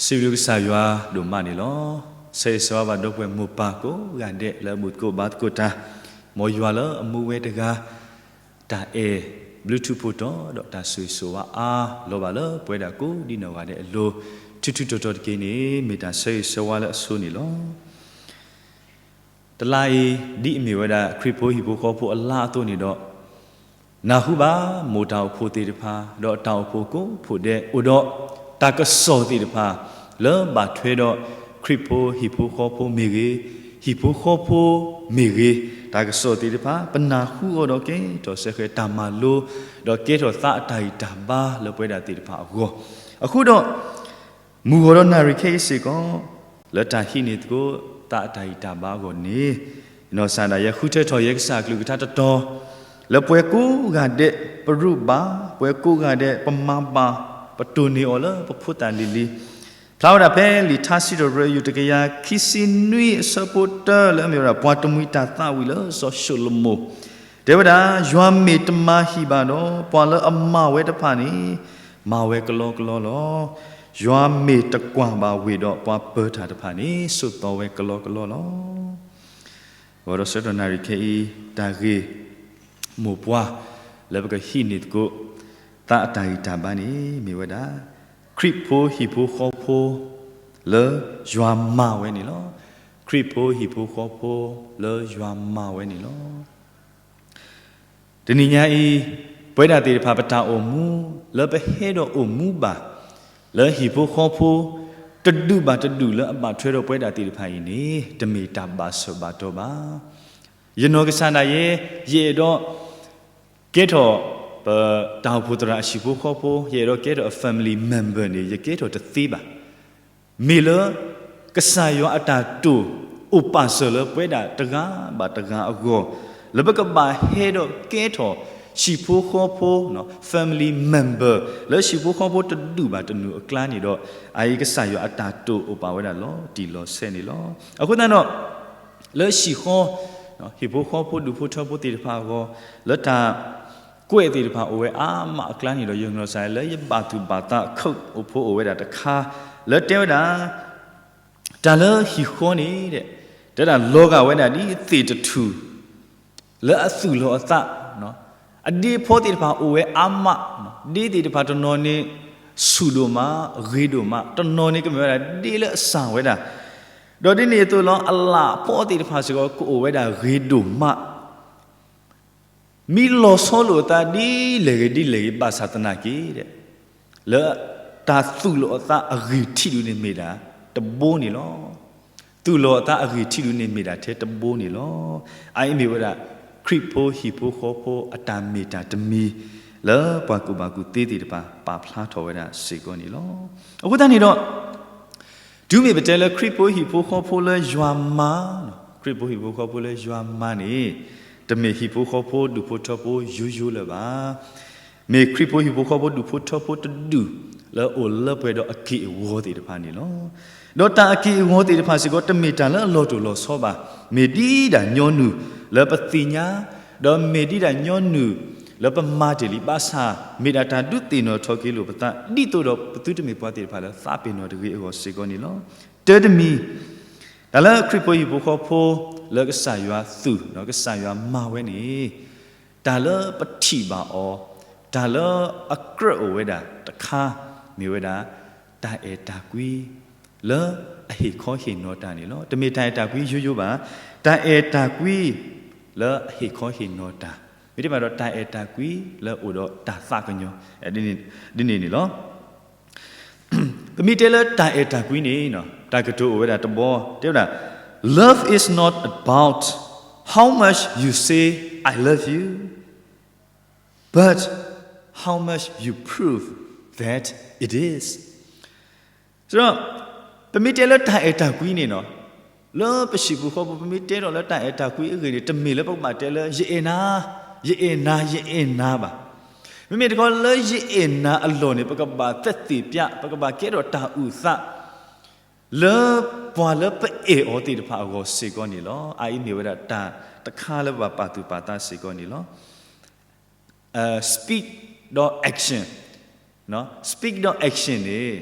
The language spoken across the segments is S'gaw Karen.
စံးဘျုးကစၢ်ယွၤဒိၣ်မးန့ၣ်လီၤ. ဆၢဂ့ၤဆၢဝါဘၣ်ဒီပုၢ်ဝဲၢ်မိၢ်ပၢ်ကိးဂၤဒဲးလၢအဘူၣ်သကိးဘါသကိးတၢ်, မ်ယွၤလၢအမူဝဲတဂၤ တၢ်အဲၣ်ဘျုးထူးဖှိၣ်တီဒီးတၢ်ဆိၣ်ဂ့ၤဆိၣ်ဝါအါလီၤဘၣ်လၢပဝဲဒၣ်ကိးဒ်နီၢ်ဂၤဒဲးအလိၤ, ထူးထူးတီၤတီၤတက့ၢ်န့ၣ် မ့ၢ်တၢ်ဆၢဂ့ၤဆၢဝါလၢအဆိန့ၣ်လီၤ. တလါအံၤ ဒ်အမ့ၢ်ဝဲဒၣ်ခရံာ်ဖိဟံၣ်ဖိဃီဖိအလါအသိးန့ၣ်ဒီး, နၢ်ဟူဘၣ်မိၢ်တၢ်အိၣ်ဖှိၣ်သ့ၣ်တဖၣ် ဒီးတၢ်အိၣ်ဖှိၣ်ကိးဖှိၣ်ဒဲး အိၣ်ဒီးတၢ်ကစီၣ်သ့ၣ်တဖၣ် လၢဘၣ်ထွဲဒီးခရံာ်ဖိဟံၣ်ဖိဃီဖိမ့ၢ်ဂ့ၤ, ဟံၣ်ဖိဃီဖိမ့ၢ်ဂ့ၤ, တၢ်ကစီၣ်သ့ၣ်တဖၣ် ပနၢ်ဟူအီၤဒီးကဲထီၣ်စဲဃဲၤတၢ်မၤလိ ဒီးကဲထီၣ်သးအတၢ်ဂံၢ်တၢ်ဘါလၢပဝဲဒၣ်သ့ၣ်တဖၣ်အဂီၢ်, အဃိဒီး မုၢ်ဂီၤဒီးနၣ်ရံၣ်ခဲအံၤစ့ၢ်ကီး လၢတၢ်ဟံးန့ၢ်သကိး သးအတၢ်ဂံၢ်တၢ်ဘါအဂီၢ်န့ၣ်, နီၢ်ကစၢ်ဒၣ်ယဲဃုထၢထီၣ်ယဲကစၢ်အကလုၢ်ကထါတတီၤ, လၢပှၤကိးဂၤဒဲး ပရူးဘၣ်, ပှၤကိးဂၤဒဲး ပမၤဘၣ်, ပတိၢ်န့ၢ်အီၤလၢပဖိသၣ်လံၤလံၤ, ဖျါဝဲဒၣ်ဖဲလံာ်ထါစံးထီၣ်ပတြၢၤ ယူၢ်တကယၤခံဆံနွံအဆၢဖိတၢ လၢအမ့ၢ်ဝဲဒၣ် ပှၤတမှံၤတၢ်သးဝံၣ်လၢစီၤၡလိၤမိၣ်, တဲဝဲဒၣ်, ယွၤမ့ၢ်တမၤဟံၣ်ဘၣ်ဒီး ပှၤလၢအမၤဝဲတဖၣ်န့ၣ် မၤဝဲကလီကလီလီၤ. ယွၤမ့ၢ်တကွၢ်ဘၣ်ဝ့ၢ်ဒီးပှၤပၢၤတၢ်တဖၣ်န့ၣ် ဆိးသီဝဲကလီကလီလီၤ. ဂီၤဒီးဆၢကတီၢ်နၣ်ရံၣ်ခဲအံၤ တၢ်ဂ့ၢ်မိၢ်ပှၢ် လၢပကဟံးန့ၢ်သကိး သးအတၢ်ဂံၢ်တၢ်ဘါန့ၣ် မ့ၢ်ဝဲဒၣ် ခရံာ်ဖိဟံၣ်ဖိဃီဖိ လၢယွၤမၤဝဲန့ၣ်လီၤ. ခရံာ်ဖိဟံၣ်ဖိဃီဖိ လၢယွၤမၤဝဲန့ၣ်လီၤ. တနံၤညါအံၤ ပဝဲဒၣ်သ့ၣ်တဖၣ်ပတၢ်အိၣ်မူ လၢပဟဲဒီးအိၣ်မူဘၣ် လၢဟံၣ်ဖိဃီဖိ တဒူၣ်ဘၣ်တဒူၣ်လၢအဘၣ်ထွဲဒီးပဝဲဒၣ်သ့ၣ်တဖၣ်အံၤန့ၣ် တမ့ၢ်တၢ်ဘၣ်ဆၢဘၣ်တီၢ်ဘၣ်. ယနီၢ်ကစၢ်ဒၣ်ယဲ ယအဲၣ်ဒိး ကဲထီၣ် ပတၢ်အိၣ်ဖှိၣ်သရၣ်အဟံၣ်ဖိဃီဖိ ယအဲၣ်ဒိးကဲထီၣ်အ family member န့ၣ် ယကဲထီၣ်တသ့ဘၣ်. မ့ၢ်လၢ ကစၢ်ယွၤအတၢ်တိာ် အိၣ်ပာ်စၢၤလၢပဝဲဒၣ်တဂၤဘၣ်တဂၤအဂီၢ်, လၢပကဘၣ်ဟဲဒီးကဲထီၣ် ဟံၣ်ဖိဃီဖိ family member လၢဟံၣ်ဖိဃီဖိတဒူၣ်ဘၣ်တဒူၣ်အကျါန့ၣ်ဒီး, အအံၤကစၢ်ယွၤအတၢ်တိာ်အိၣ်ပာ်ဝဲဒၣ်လီၤတံၢ်လီၤဆဲးန့ၣ်လီၤ. အဃိသတးဒီး လၢဟံၣ်ဃီ ဟံၣ်ဖိဃီဖိဒူၣ်ဖိထၢဖိသ့ၣ်တဖၣ်အဂီၢ်, လၢတၢ်ကွဲးသ့ၣ်တဖၣ်အိၣ်ဝဲအါမးအကျါန့ၣ်ဒီး ယနီၢ်ကစၢ်လၢယဘၣ်သူၣ်ဘၣ်သး quote အိၣ်ဖှိၣ်အိၣ်ဝဲဒၣ်တခါ လၢတဲဝဲဒၣ် တၢ်လၢဟံၣ်ဃီန့ၣ် တဲဒၣ်လီၤဂာ်ဝဲဒၣ်ဒ်သ့ၣ်တထူၣ် လၢအသူၣ်လီၤအသး, အဒ့အဖီသ့ၣ်တဖၣ်အိၣ်ဝဲအါမး, ဒ့သ့ၣ်တဖၣ်တနီၤန့ၣ် ဆူၣ်ဒိၣ်မး, ဂ့ၤဒိၣ်မး, တနီၤန့ၣ်ကမ့ၢ်ဝဲဒၣ်ဒ့လၢအစၢ်ဝဲဒၣ်, ဒီးဒ်န့ၣ်အသိးလီၤ အလၣ်ဖီသ့ၣ်တဖၣ်စ့ၢ်ကီး ကအိၣ်ဝဲဒၣ်ဂ့ၤဒိၣ်မး မ့ၢ်လီၤဆီလိာ်အသးဒ်လဲၣ်ဂ့ၤဒ်လဲၣ်ဂ့ၤ ဘၣ်ဆၣ်သနာ်က့ လၢတၢ်သူၣ်လီၤအသးအဂံၢ်ထံးဒုန့ၣ်မ့ၢ်ဒၣ်တဘိန့ၣ်လီၤ. သူၣ်လီၤအသးအဂံၢ်ထံးဒုန့ၣ်မ့ၢ်ဒၣ်ထဲတဘိန့ၣ်လီၤ. အအံၤမ့ၢ်ဝဲဒၣ် ခရံာ်ဖိဟံၣ်ဖိဃီဖိအတၢ်မ့ၢ်တၢ်တမံၤ လၢပှၤကူၣ်ဘၣ်ကူၣ်သ့သ့ၣ်တဖၣ် ပာ်ဖျါထီၣ်ဝဲဒၣ်စ့ၢ်ကီးန့ၣ်လီၤ. အဃိသတးန့ၣ်ဒီး တုၤမ့ၢ်ပတဲလၢခရံာ်ဖိဟံၣ်ဖိဃီဖိလၢယွၤမၤ, ခရံာ်ဖိဟံၣ်ဖိဃီဖိလၢယွၤမၤန့ၣ် တမ့ၢ်ဟံၣ်ဖိဃီဖိဒူၣ်ဖိထၢဖိယိယိလၢၤဘၣ်. မ့ၢ်ခရံာ်ဖိဟံၣ်ဖိဃီဖိဒူၣ်ဖိထၢဖိတဒူၣ်လၢအအိၣ်လၢပှဲၤဒီးအက့ၢ်အဂီၤသ့ၣ်တဖၣ်န့ၣ်လီၤ. ဒီးတၢ်အက့ၢ်အဂီၤသ့ၣ်တဖၣ်စ့ၢ်ကီး တမ့ၢ်တၢ်လၢအလီၤတိၢ်လီၤဆီဘၣ်. မ့ၢ်ဒ်တၢ်ညီနုၢ်လၢပသ့ၣ်ညါ, ဒီးမ့ၢ်ဒ်တၢ်ညီနုၢ်လၢပမၤတ့ၢ်လံဘၣ်ဆၣ်, မ့ၢ်ဒၣ်တၢ်ဒုးသ့ၣ်နီၣ်ထီၣ်က့ၤလိာ်ပသး ဒ်သိးဒီးပသုတမ့ၢ်ပှၤသ့ၣ်တဖၣ်လၢသးပ့ၤနီၣ်တဂ့ၤအဂီၢ်စ့ၢ်ကီးန့ၣ်လီၤ. တၢ်တမံၤ တၢ်လၢခရံာ်ဖိဟံၣ်ဖိဃီဖိ လၢကစၢ်ယွၤသူၣ်ဒီးကစၢ်ယွၤမၤဝဲန့ၣ်, တၢ်လၢပထံၣ်ဘၣ်အီၤ, တၢ်လၢအကြၢးအိၣ်ဝဲဒၣ်တခါ, မ့ၢ်ဝဲဒၣ် တၢ်အဲၣ်တၢ်ကွံ လၢအဟ့ၣ်ခီဟ့ၣ်နီၤတၢ်န့ၣ်လီၤ. တမ့ၢ်တၢ်အဲၣ်တၢ်ကွံယိယိဘၣ်, တၢ်အဲၣ်တၢ်ကွံ လၢအဟ့ၣ်ခီဟ့ၣ်နီၤတၢ်, မ့တမ့ၢ်ဒီးတၢ်အဲၣ်တၢ်ကွံလၢအိၣ်ဒီးတၢ်သးကညီၤ ဒ်န့ၣ်န့ၣ်လီၤ. ပမ့ၢ်တဲလၢတၢ်အဲၣ်တၢ်ကွံန့ၣ် တၢ်ကတိၤအိၣ်ဝဲဒၣ်တဘီ တဲဝဲဒၣ်, Love is not about how much you say I love you, but how much you prove that it is. ဆိုတော့ ပမ့ၢ်တဲလၢတၢ်အဲၣ်တၢ်ကွံန့ၣ်နီၤ, လၢပဟံၣ်ပူၤဃီပူၤ ပမ့ၢ်တဲထီၣ်လၢတၢ်အဲၣ်တၢ်ကွံအဂ့ၢ်န့ၣ် တမ့ၢ်လၢပကဘၣ်တဲလၢ ယအဲၣ်နၤ, ယအဲၣ်နၤ, ယအဲၣ်နၤဘၣ်. မ့မ့ၢ်တခီလၢယအဲၣ်နၤအလီၢ်န့ၣ် ပကဘၣ်သက်သေပြ, ပကဘၣ်ကဲထီၣ်တၢ်အုၣ်သး လၢပှၤလၢပအဲၣ်အီၤသ့ၣ်တဖၣ်အဂီၢ်စ့ၢ်ကီးန့ၣ်လီၤ. အအံၤမ့ၢ်ဝဲဒၣ်တၢ်တခါလၢပဘၣ်ပာ်သူၣ်ပာ်သးစ့ၢ်ကီးန့ၣ်လီၤ. Speak ဒီး action, speak ဒီး action န့ၣ်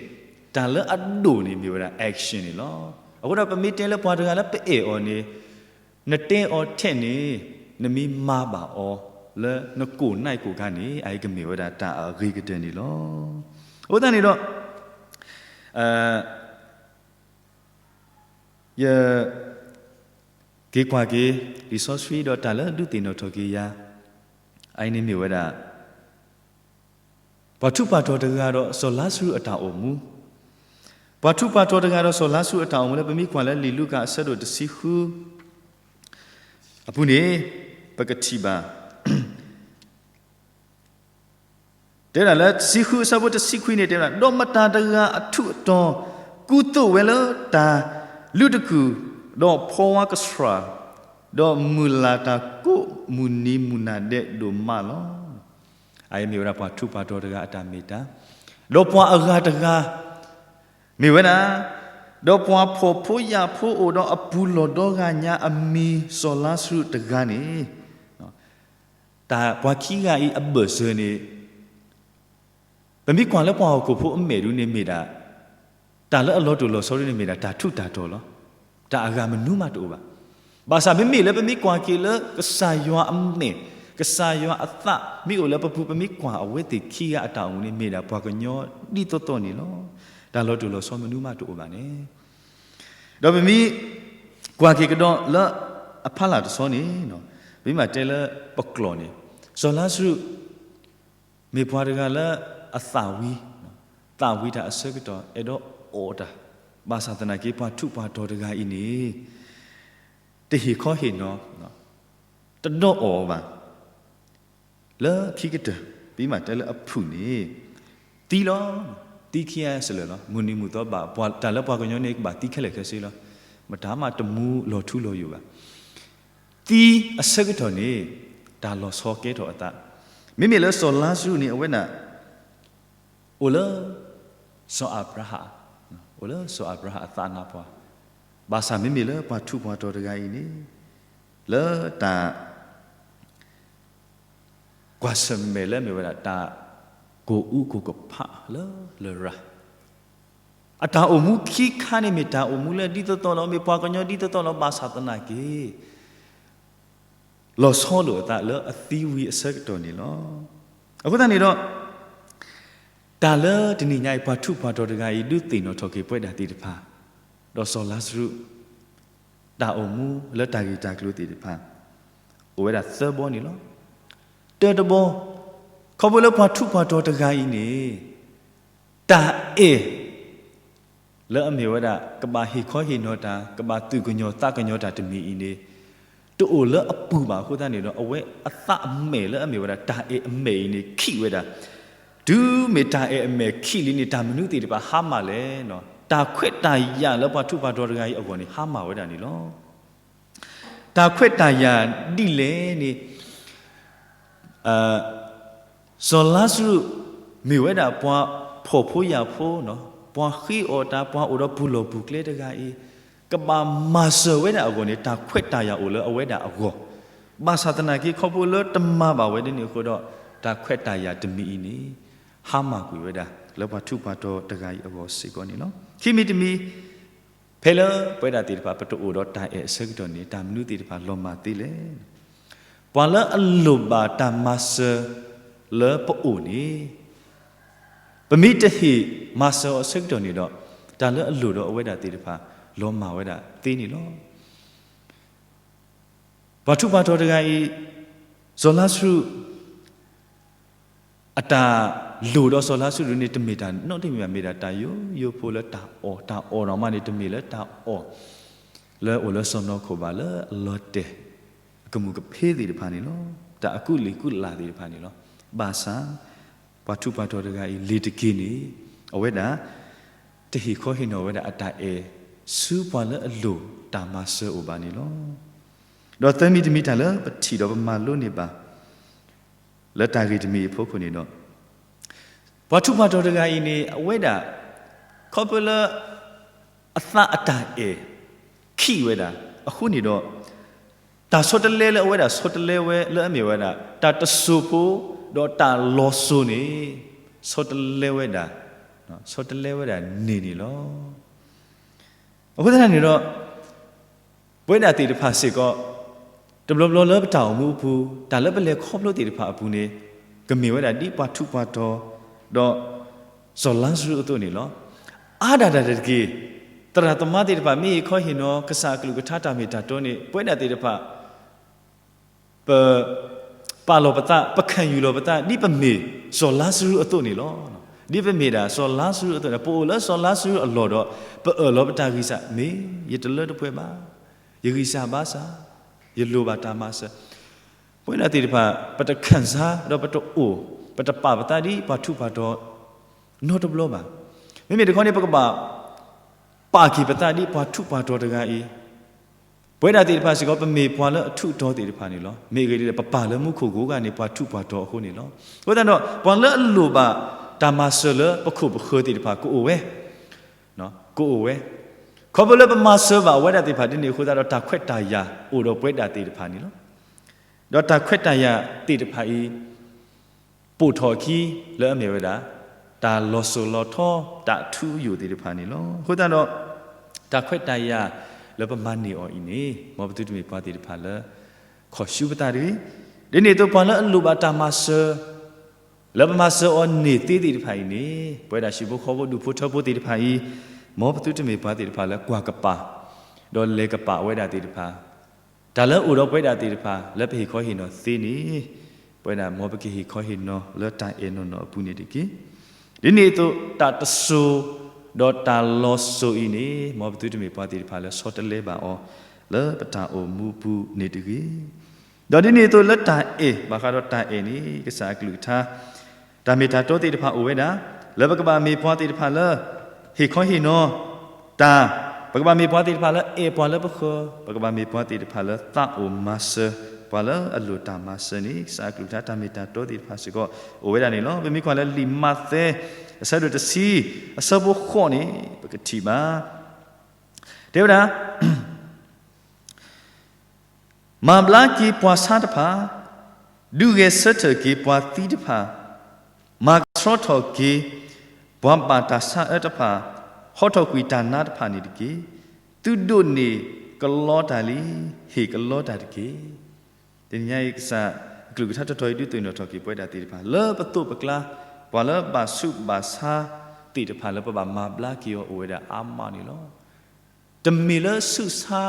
တၢ်လၢအဒိၣ်န့ၣ်မ့ၢ်ဝဲဒၣ် action န့ၣ်လီၤ. အဃိဒီးပမ့ၢ်တဲလၢပှၤတဂၤလၢပအဲၣ်အီၤန့ၣ်, နတဲအီၤထဲန့ၣ်, နမ့ၢ်မၤဘၣ်အီၤလၢနကိၣ်နၢ်ကိၣ်ခါန့ၣ် အအံၤကမ့ၢ်ဝဲဒၣ်တၢ်အဂ့ၤကတၢၢ်န့ၣ်လီၤ. အဃိသတးန့ၣ်ဒီး ယ က့ၤကွၢ်က့ၤ လံာ်စီဆှံဒီးတၢ်လၢဒုးသ့ၣ်နီၣ်ထီၣ်က့ၤယၤ, အအံၤန့ၣ်မ့ၢ်ဝဲဒၣ် ပှၤထူးပှၤတီၤတဂၤဒီးစီၤလါစရူးအတၢ်အိၣ်မူ, ပှၤထူးပှၤတီၤတဂၤဒီးစီၤလါစရူးအတၢ်အိၣ်မူလၢပမ့ၢ်ကွၢ်လၢလံာ်လူၤကၣ်အဆၢဒိၣ်တဆံဃု အပူၤန့ၣ် ပကထံၣ်ဘၣ် တဲဒၣ်လၢတဆံဃုအဆၢဖိတဆံခွံန့ၣ် တဲဝဲဒၣ်, ဒီးမတၤတဂၤအထူးအတီၤ ကူသိးဝဲလၢတၢ်လုးတကူၣ်, ဒီးဖီဝါကဆှၣ်, ဒီးမုၢ်လၢ်တၢ်ကိးမုၢ်နံၤမုၢ်နၤဒဲးဒိၣ်မးလီၤ. အအံၤမ့ၢ်ဝဲဒၣ်ပှၤထူးပှၤတီၤတဂၤအတၢ်မ့ၢ်တၢ်, ဒီးပှၤအဂၤတဂၤ မ့ၢ်ဝဲဒၣ်, ဒီးပှၤဖှီၣ်ဖိယာ်ဖိအိၣ်ဒီးအပူၤလီၢ်ဒီဂၤညါအမံၤစီၤလါစရူးတဂၤန့ၣ်, တၢ်ပှၤခံဂၤအံၤအဘၢၣ်စၢၤန့ၣ် ပမ့ၢ်ကွၢ်လၢပှၤဟီၣ်ခိၣ်ဖိအမဲာ်ဒုန့ၣ်မ့ၢ်ဒၣ်, တၢ်လၢအလီၤတိၢ်လီၤဆီဒုန့ၣ်မ့ၢ်ဒၣ်တၢ်ထူးတၢ်တီၤလီၤ. တၢ်အဂၤမနုၤမးတအိၣ်ဘၣ်. ဘၣ်ဆၣ်မ့မ့ၢ်လၢပမ့ၢ်ကွၢ်က့ၤလၢကစၢ်ယွၤအမဲာ်, ကစၢ်ယွၤအသးမ့ၢ်အိၣ်လၢပပူၤ ပမ့ၢ်ကွၢ်အဝဲသ့ၣ်ခံဂၤအတၢ်အိၣ်မူန့ၣ် မ့ၢ်ဒၣ်ပှၤကညီဒ်သိးသိးန့ၣ်လီၤ. တၢ်လီၤတိၢ်လီၤဆီမနုၤမးတအိၣ်ဘၣ်န့ၣ် ဒီးပမ့ၢ်ကွၢ်က့ၤကဒီးလၢအဖီလာ်တဆီန့ၣ်, ပမ့ၢ်တဲလၢပကျိာ်န့ၣ်, စီၤလါစရူး မ့ၢ်ပှၤတဂၤလၢအသၣ်ဝံၤ, သၣ်ဝံၤတၢ်အဆၢကတီၢ် အဲၣ်ဒိးအီၣ်တၢ်, ဘၣ်ဆၣ်သနာ်က့ ပှၤထူးပှၤတီၤတဂၤအံၤန့ၣ် တဟ့ၣ်ခီဟ့ၣ်နီၤ, တဒီးအီၣ်ဘၣ် လၢခံကတၢၢ် ပမ့ၢ်တဲလၢအဖုၣ်န့ၣ် သံလီၤ. သံခံဂၤစလၢာ်လီၤ. မုၢ်နံၤမုၢ်သီဘၣ် ပှၤတၢ်လၢပှၤကညီန့ၣ် ကဘၣ်သံခဲလၢာ်ခဲဆ့လီၤ. မတၤမးတမူလီၤထူလီၤယိာ်ဘၣ်. သံအဆၢကတီၢ်န့ၣ် တၢ်လီၤဆီကဲထီၣ်အသး, မ့မ့ၢ်လၢစီၤလါစရူးန့ၣ် အဝဲဒၣ် အိၣ်လၢ စီၤအၤဘြၤဟၣ်, အိၣ်လၢစီၤအၤဘြၤဟၣ်အသးနါပှၢ်, ဘၣ်ဆၣ်မ့မ့ၢ်လၢပှၤထူးပှၤတီၤတဂၤအံၤန့ၣ် လၢတၢ် ကွၢ်ဆၢၣ်မဲာ်လၢမ့ၢ်ဝဲဒၣ်တၢ်ကိၢ်အူကိၢ်ကဖးလၢလရာ်, အတၢ်အိၣ်မူခံခါန့ၣ်မ့ၢ်တၢ်အိၣ်မူလၢဒ်သိးသိးလီၤ, မ့ၢ်ပှၤကညီဒ်သိးသိးလီၤ, ဘၣ်ဆၣ်သနာ်က့ လီၤဆီလိာ်အသးလၢအသံဝံၤအဆၢကတီၢ်န့ၣ်လီၤ. အဃိသတးန့ၣ်ဒီး တၢ်လၢတနံၤညါအံၤ ပှၤထူးပှၤတီၤတဂၤအံၤ ဒုးသ့ၣ်နီၣ်ထီၣ်က့ၤပဝဲဒၣ်သ့ၣ်တဖၣ်, ဒီးစီၤလါစရူး တၢ်အိၣ်မူလၢတၢ်ဂ့ၢ်တၢ်ကျိၤသ့ၣ်တဖၣ် အိၣ်ဝဲဒၣ်သၢဘီန့ၣ်လီၤ. တၢတဘီ, ခီဖျိလၢပှၤထူးပှၤတီၤတဂၤအံၤန့ၣ် တၢ်အဲၣ် လၢအမ့ၢ်ဝဲဒၣ် ကဘၣ်ဟ့ၣ်ခီဟ့ၣ်နီၤတၢ်, ကဘၣ်သူၣ်ကညီၤသးကညီၤတၢ်တမံၤအံၤန့ၣ် တအိၣ်လၢအပူၤဘၣ်အဃိသတးန့ၣ်ဒီး အဝဲအသးအမဲာ်လၢအမ့ၢ်ဝဲဒၣ်တၢ်အဲၣ်အမဲာ်အံၤန့ၣ် ခံးဝဲဒၣ်. တုၤမ့ၢ်တၢ်အဲၣ်အမဲာ်ခံးလံန့ၣ် တၢ်မနုၤသ့ၣ်တဖၣ်ဟါမၢ်လဲၣ်. တၢ်ခွဲးတၢ်ယာ်လၢပှၤထူးပှၤတီၤတဂၤအံၤအဂီၢ်န့ၣ် ဟါမၢ်ဝဲဒၣ်န့ၣ်လီၤ. တၢ်ခွဲးတၢ်ယာ်ဒ်လဲၣ်န့ၣ် စီၤလါစရူး မ့ၢ်ဝဲဒၣ်ပှၤဖှီၣ်ဖိယာ်ဖိ, ပှၤဃ့အီၣ်တၢ်, ပှၤအိၣ်ဒီးပူၤလီၢ်ပူၤကျဲတဂၤအံၤ, ကဘၣ်မၤစၢၤဝဲဒၣ်အဂီၢ်န့ၣ် တၢ်ခွဲးတၢ်ယာ်အိၣ်လၢအဝဲဒၣ်အဂီၢ်, ဘၣ်ဆၣ်သနာ်က့ ခီဖျိလၢတမၤဘၣ်ဝဲဒ်န့ၣ်အဃိဒီး တၢ်ခွဲးတၢ်ယာ်တမံၤအံၤန့ၣ် ဟါမၢ်ကွံာ်ဝဲဒၣ် လၢပှၤထူးပှၤတီၤတဂၤအံၤအဂီၢ်စ့ၢ်ကီးန့ၣ်လီၤ. ခံမံၤတမံၤ ဖဲလၢပဝဲဒၣ်သ့ၣ်တဖၣ် ပတအိၣ်ဒီးတၢ်အဲၣ်အဆၢကတီၢ်န့ၣ် တၢ်မနုၤသ့ၣ်တဖၣ်လီၤမၢ်သ့လဲၣ်. ပှၤလၢအလိၣ်ဘၣ်တၢ်မၤစၢၤလၢပအိၣ်န့ၣ် ပမ့ၢ်တဟ့ၣ်မၤစၢၤအီၤအဆၢကတီၢ်န့ၣ်ဒီး တၢ်လၢအလိၣ်ဒီးအဝဲဒၣ်သ့ၣ်တဖၣ် လီၤမၢ်ဝဲဒၣ်သ့န့ၣ်လီၤ. ပှၤထူးပှၤတီၤတဂၤအံၤ စီၤလါစရူး အတၢ်လိၣ်ဒီးစီၤလါစရူးန့ၣ် တမ့ၢ်တၢ်နီတမံၤဘၣ်, မ့ၢ်ဒၣ်တၢ်ယိယိဖိလၢတၢ်အီၣ်, တၢ်အီၣ်နီၢ်မးန့ၣ် တမ့ၢ်လၢတၢ်အီၣ် လၢအိၣ်လၢစီၢ်နီၤခိၣ်ဘၣ်, လၢအလီၤတဲာ်အကမူၣ်ကဖ့သ့ၣ်တဖၣ်န့ၣ်လီၤ. တၢ်အကူလံာ်ကူလၢ်သ့ၣ်တဖၣ်န့ၣ်လီၤ. ဘၣ်ဆၣ် ပှၤထူးပှၤတီၤတဂၤအံၤ လ့ၤတက့ၤန့ၣ် အဝဲဒၣ် တဟ့ၣ်ခီဟ့ၣ်နီၤဝဲဒၣ်အတၢ်အဲၣ် ဆူပှၤလၢအလိၣ်တၢ်မၤစၢၤအိၣ်ဘၣ်န့ၣ်လီၤ. ဒီးသၢမံၤတမံၤ တၢ်လၢပထံၣ်ဒီးပမၤလိန့ၢ်ဘၣ် လၢတၢ်ဂ့ၢ်တမံၤအဖီခိၣ်န့ၣ်ဒီး ပှၤထူးပှၤတီၤတဂၤအံၤန့ၣ် အဝဲဒၣ် ခီဖျိလၢ အသးအတၢ်အဲၣ် ခံးဝဲဒၣ် အဃိန့ၣ်ဒီး တၢ်ဆီတလဲလၢအဝဲဒၣ်ဆီတလဲဝဲလၢအမ့ၢ်ဝဲဒၣ် တၢ်တစိၢ်ဖိ ဒီးတၢ်လီၤစိၤန့ၣ် ဆီတလဲဝဲဒၣ် ဆီတလဲဝဲဒၣ်န့ၢ်န့ၣ်လီၤ. အဃိသတးန့ၣ်ဒီး ပဝဲဒၣ်သ့ၣ်တဖၣ်စ့ၢ်ကီး တဘျီဘျီလၢပတၢ်အိၣ်မူအပူၤ တၢ်လၢပလဲၤခီဖျိသ့ၣ်တဖၣ်အပူၤန့ၣ် ကမ့ၢ်ဝဲဒၣ်ဒ်ပှၤထူးပှၤတီၤ ဒီးစီၤလါစရူးအသိးန့ၣ်လီၤ. အါဒၣ်တၢ်တက့ၢ်, သရၣ်သမါသ့ၣ်တဖၣ် မ့ၢ်ဟ့ၣ်ခီဟ့ၣ်နီၤ ကစၢ်အကလုၢ်ကထါတၢ်မ့ၢ်တၢ်တီန့ၣ် ပဝဲဒၣ်သ့ၣ်တဖၣ် ပ ပာ်လီၤပသး ပခၣ်ယူၣ်လီၤပသး ဒ်ပမ့ၢ်စီၤလါစရူးအသိးန့ၣ်လီၤ. ဒ်ပမ့ၢ်ဒၣ်စီၤလါစရူးအသိးန့ၣ် ပအိၣ်လၢစီၤလါစရူးအလီၢ်ဒီး ပအၢၣ်လီၤပတၢ်ဂံၢ်စၢ် မ့ၢ်ယတလၢတပှဲၤဘၣ်, ယဂံၢ်စၢ်ဘါစၢ်, ယလိၣ်ဘၣ်တၢ်မၤစၢၤ. ပဝဲဒၣ်သ့ၣ်တဖၣ် ပတခၣ်စၢ်ဒီးပတအိၣ် ပတပာ်ပသးဒ်ပှၤထူးပှၤတီၤ နီတဘျီဘၣ်. မ့မ့ၢ်တခီန့ၣ် ပကဘၣ် ပာ်က့ၤပသးဒ်ပှၤထူးပှၤတီၤတဂၤအံၤ, ပဝဲဒၣ်သ့ၣ်တဖၣ်စ့ၢ်ကီး ပမ့ၢ်ပှၤလၢအထူးအတီၤသ့ၣ်တဖၣ်န့ၣ်လီၤ. မ့ၢ်အဂ့ၢ်ဒ်လဲၣ် ပပာ်လၢမူခိၣ်ကိးဂၤန့ၣ် ပှၤထူးပှၤတီၤအဃိန့ၣ်လီၤ. အဃိသတးဒီး ပှၤလၢအလိၣ်ဘၣ်တၢ်မၤစၢၤလၢပခိၣ်ပဃၢၤသ့ၣ်တဖၣ် ကအိၣ်ဝဲ, ကအိၣ်ဝဲ, ခီဖျိလၢပမၤစၢၤဘၣ်ဝဲဒၣ်သ့ၣ်တဖၣ်ဒ်န့ၣ်အဃိသတးဒီး တၢ်ခွဲးတၢ်ယာ်အိၣ်ဒီးပဝဲဒၣ်သ့ၣ်တဖၣ်န့ၣ်လီၤ. ဒီးတၢ်ခွဲးတၢ်ယာ်သ့ၣ်တဖၣ်အံၤ ပိာ်ထီၣ်အခံလၢအမ့ၢ်ဝဲဒၣ် တၢ်လီၤစိၤလီၤထီ တၢ်ထူအယိာ်သ့ၣ်တဖၣ်န့ၣ်လီၤ. အဃိသတးဒီး တၢ်ခွဲးတၢ်ယာ်လၢပမၤန့ၢ်အီၤအံၤန့ၣ် မ်ပသုတမ့ၢ်ပှၤသ့ၣ်တဖၣ်လၢ ခီၣ်ဆူပသးတဂ့ၤ. ဒ်န့ၣ်အသိး ပှၤလၢအလိၣ်ဘၣ်တၢ်မၤစၢၤ လၢပမၤစၢၤအီၤန့ၢ်သ့သ့ၣ်တဖၣ်အံၤန့ၣ် ပဝဲဒၣ်ဟံၣ်ဖိဃီဖိဒူၣ်ဖိထၢဖိသ့ၣ်တဖၣ်အံၤ မ်ပသုတမ့ၢ်ပှၤသ့ၣ်တဖၣ်လၢကွၢ်ကပၤ ဒီးလဲၤကပၤဝဲဒၣ်သ့ၣ်တဖၣ် တၢ်လၢအိၣ်ဒီးပဝဲဒၣ်သ့ၣ်တဖၣ် လၢပဟ့ၣ်ခီဟ့ၣ်နီၤသ့န့ၣ် ပဝဲဒၣ်မ်ပကဟ့ၣ်ခီဟ့ၣ်နီၤလၢတၢ်အဲၣ်နီၢ်နီၢ်အပူၤန့ၣ်တက့ၢ်. ဒ်န့ၣ်အသိး တၢ်တစိၤ ဒီးတၢ်လီၤစိၤအံၤန့ၣ် မ်ပသုတမ့ၢ်ပှၤသ့ၣ်တဖၣ်လၢဆီတလဲဘၣ်အီၤ လၢပတၢ်အိၣ်မူအပူၤန့ၣ်တဂ့ၤ. ဒီးဒ်န့ၣ်အသိးလၢတၢ်အဲၣ် ဘၣ်ဃးဒီးတၢ်အဲၣ်န့ၣ် ကစၢ်အကလုၢ်ကထါ တၢ်မ့ၢ်တၢ်တီသ့ၣ်တဖၣ်အိၣ်ဝဲဒၣ် လၢပကဘၣ်မ့ၢ်ပှၤသ့ၣ်တဖၣ်လၢ ဟ့ၣ်ခီဟ့ၣ်နီၤ တၢ်, ပကဘၣ်မ့ၢ်ပှၤသ့ၣ်တဖၣ်လၢအဲၣ်ပှၤလၢပဃၢၤ, ပကဘၣ်မ့ၢ်ပှၤသ့ၣ်တဖၣ်လၢသးအိၣ်မၤစၢၤ ပှၤလၢအလိၣ်တၢ်မၤစၢၤန့ၣ် ကစၢ်အကလုၢ်ကထါတၢ်မ့ၢ်တၢ်တီသ့ၣ်တဖၣ်စ့ၢ်ကီး အိၣ်ဝဲဒၣ်န့ၣ်လီၤ. ပမ့ၢ်ကွၢ်လၢလံာ်မးသဲ အဆၢဒိၣ်တဆံ အဆၢဖိဃိးန့ၣ် ပကထံၣ်ဘၣ် တဲဝဲဒၣ် မၤဘျါက့ၤပှၤဆါတဖၣ်, ဒုးဂဲၤဆၢထၢၣ်က့ၤပှၤသံတဖၣ်, မၤကဆှီထီၣ်က့ၤ ပှၤဘၣ်တၢ်ဆါအၢတဖၣ်, ဟီထီၣ်ကွံာ်တၢ်နါတဖၣ်န့ၣ်တက့ၢ်. သုဒိးန့ၢ်ကလီတၢ်လံ, ဟ့ၣ်ကလီတၢ်တက့ၢ်. တနံၤညါအံၤ ကစၢ်အကလုၢ်ကထါတတီၤအံၤ ဒုးသ့ၣ်နီၣ်ထီၣ်က့ၤပဝဲဒၣ်သ့ၣ်တဖၣ် လၢပသိးပကျါ ပှၤလၢဘၣ်ဆူးဘၣ်ဆါသ့ၣ်တဖၣ်လၢပဘၣ်မၤဘျါက့ၤအီၤအိၣ်ဝဲဒၣ်အါမးန့ၣ်လီၤ. တမ့ၢ်လၢအဆူးအဆါ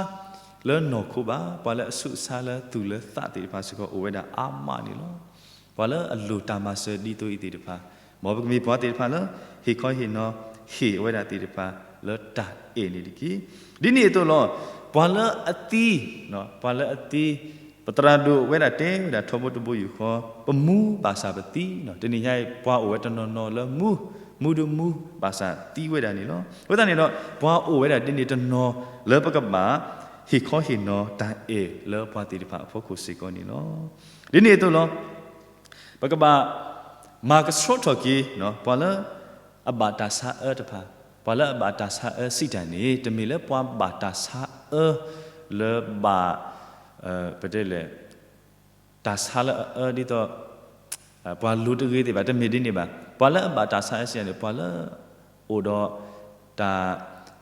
လၢနီၢ်ခိဘၣ်, ပှၤလၢအဆူးအဆါလၢသူၣ်လၢသးသ့ၣ်တဖၣ်စ့ၢ်ကီးအိၣ်ဝဲဒၣ်အါမးန့ၣ်လီၤ. ပှၤလၢအလိၣ်တၢ်မၤစၢၤဒ်သိးအံၤသ့ၣ်တဖၣ်, မ်ပကမ့ၢ်ပှၤသ့ၣ်တဖၣ်လၢ ဟ့ၣ်ခီဟ့ၣ်နီၤ ဟ့ၣ်ဝဲဒၣ်သ့ၣ်တဖၣ်လၢတၢ်အဲၣ်န့ၣ်တက့ၢ်. ဒ်န့ၣ်အသိးလီၤ. ပှၤလၢအသံ, ပှၤလၢအသံ, ပသရၣ်ဒိၣ်ဝဲဒၣ်တဲဝဲဒၣ်ထီဘိတဘိယူၢ်ဃီ, ပမူဘၣ်ဆၣ်ပသံ, တနံၤညါအံၤ ပှၤအိၣ်ဝဲတနီၤနီၤလၢမူ, မူတမူဘၣ်ဆၣ်သံဝဲဒၣ်န့ၣ်လီၤ. အဃိသတးန့ၣ်ဒီး ပှၤအိၣ်ဝဲဒၣ်ဒ်န့ၣ်တနီၤလၢပကဘၣ် ဟ့ၣ်ခီဟ့ၣ်နီၤတၢ်အဲၣ်လၢပှၤသ့ၣ်တဖၣ်အဖီခိၣ်စ့ၢ်ကီးန့ၣ်လီၤ. ဒ်န့ၣ်အသိးလီၤ. ပကဘၣ်မၤကဆှီထီၣ်က့ၤ ပှၤလၢအဘၣ်တၢ်ဆါအၢတဖၣ်, ပှၤလၢအဘၣ်တၢ်ဆါအၢစံးတၢ်န့ၣ် တမ့ၢ်လၢပှၤဘၣ်တၢ်ဆါအၢလၢဘၣ် ပတဲလဲၣ် တၢ်ဆါလၢအအၢဒ်သိး ပှၤလိၤတဂ့ၤသ့ၣ်တဖၣ် တမ့ၢ်ဒ်န့ၣ်ဘၣ်. ပှၤလၢအဘၣ်တၢ်ဆါအၢစံးတၢ်န့ၣ် ပှၤလၢအိၣ်ဒီးတၢ်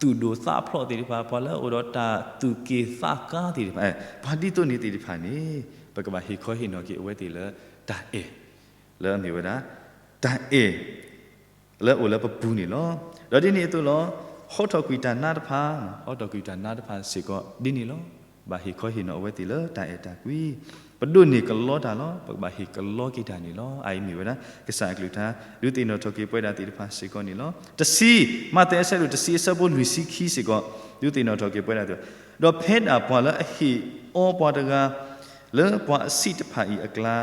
သူၣ်ဒိၣ်သးဖျိးသ့ၣ်တဖၣ်, ပှၤလၢအိၣ်ဒီးတၢ်သူၣ်က့ၣ်သးကါသ့ၣ်တဖၣ်, ပှၤဒ်သိးန့ၣ်သ့ၣ်တဖၣ်န့ၣ် ပကဘၣ်ဟ့ၣ်ခီဟ့ၣ်နီၤက့ၤအဝဲသ့ၣ်လၢတၢ်အဲၣ် လၢအမ့ၢ်ဝဲဒၣ် တၢ်အဲၣ် လၢအအိၣ်လၢပပူၤန့ၣ်လီၤ. ဒီးဒ်န့ၣ်အသိးလီၤ. ဟီထီၣ်ကွံာ်တၢ်နါတဖၣ်, ဟီထီၣ်ကွံာ်တၢ်နါတဖၣ်စ့ၢ်ကီးဒ်န့ၣ်လီၤ. ဘၣ်ဟ့ၣ်ခီဟ့ၣ်နီၤအဝဲသ့ၣ်လၢတၢ်အဲၣ်တၢ်ကွံ. ပဒိးန့ၢ်ကလီတၢ်လီၤ. ပကဘၣ်ဟ့ၣ်ကလီက့ၤတၢ်န့ၣ်လီၤ. အအံၤမ့ၢ်ဝဲဒၣ် ကစၢ်အကလုၢ်ကထါ ဒုးသ့ၣ်နီၣ်ထီၣ်က့ၤပဝဲဒၣ်သ့ၣ်တဖၣ်စ့ၢ်ကီးန့ၣ်လီၤ. တဆံ, မးသဲအဆၢဒိၣ်တဆံအဆၢဖိလွံၢ်ဆံခံစ့ၢ်ကီး ဒုးသ့ၣ်နီၣ်ထီၣ်က့ၤပဝဲဒၣ်သ့ၣ်, ဒီးဖဲဒၣ်ပှၤလၢအဟ့ၣ်အီပှၤတဂၤ လၢပှၤအဆံးတဖၣ်အံၤအကျါ,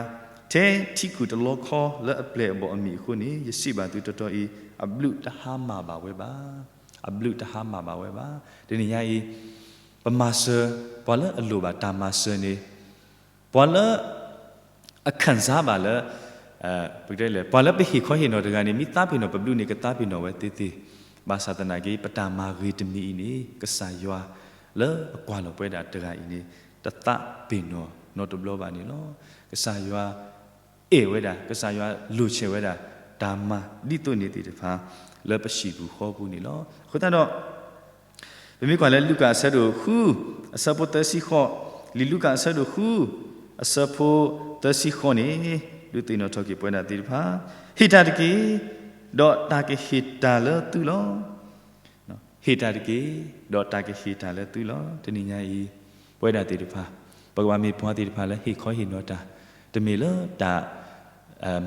ထဲထံကူၣ်တလီခီလၢအပျဲၢ်အဘီၣ်အမံၤအဃိန့ၣ်, ယစံးဘၣ်သုတီတီအံၤ, အဘျုးတဟါမၢ်ဘၣ်ဝဲဘၣ်. အဘျုးတဟါမၢ်ဘၣ်ဝဲဘၣ်. တနံၤညါအံၤ ပမၤစၢၤ ပှၤလၢအလိၣ်ဘၣ်တၢ်မၤစၢၤန့ၣ် ပှၤလၢ အခံစားဘၣ်လၢ ပကတဲလဲၣ် ပှၤလၢပဟ့ၣ်ခီဟ့ၣ်နီၤတဂၤန့ၣ် မ့ၢ်သးပ့ၤနီၣ်ပဘျုးန့ၣ် ကသးပ့ၤနီၣ်ဝဲသ့သ့. ဘၣ်ဆၣ်သနာ်က့ ပတၢ်မၤဂ့ၤတမံၤအံၤန့ၣ် ကစၢ်ယွၤလၢအကွၢ်လီၤပဝဲဒၣ်တဂၤအံၤန့ၣ် တသးပ့ၤနီၣ်နီတဘျီဘၣ်န့ၣ်လီၤ. ကစၢ်ယွၤအဲၣ်ဝဲဒၣ်, ကစၢ်ယွၤလိၣ်ဆဲးဝဲဒၣ် တၢ်မၤဒ်သိးန့ၣ်သ့ၣ်တဖၣ် လၢပဟံၣ်ပူၤဃီပူၤန့ၣ်လီၤ. အဃိသတးဒီး ပမ့ၢ်ကွၢ်လၢလူၤကၣ်အဆၢဒိၣ်ဃု အဆၢဖိသၢဆံဃိး, လံာ်လူၤကၣ်အဆၢဒိၣ်ဃု အဆၢဖိသၢဆံဃိးန့ၣ် ဒုးသ့ၣ်နီၣ်ထီၣ်က့ၤပဝဲဒၣ်သ့ၣ်တဖၣ်, ဟ့ၣ်တၢ်တက့ၢ်, ဒီးတၢ်ကဟ့ၣ်တၢ်လၢသုလီၤ. ဟ့ၣ်တၢ်တက့ၢ်, ဒီးတၢ်ကဟ့ၣ်တၢ်လၢသုလီၤ. တနံၤညါအံၤ ပဝဲဒၣ်သ့ၣ်တဖၣ် ပကဘၣ်မ့ၢ်ပှၤသ့ၣ်တဖၣ်လၢဟ့ၣ်ခီဟ့ၣ်နီၤတၢ်, တမ့ၢ်လၢတၢ်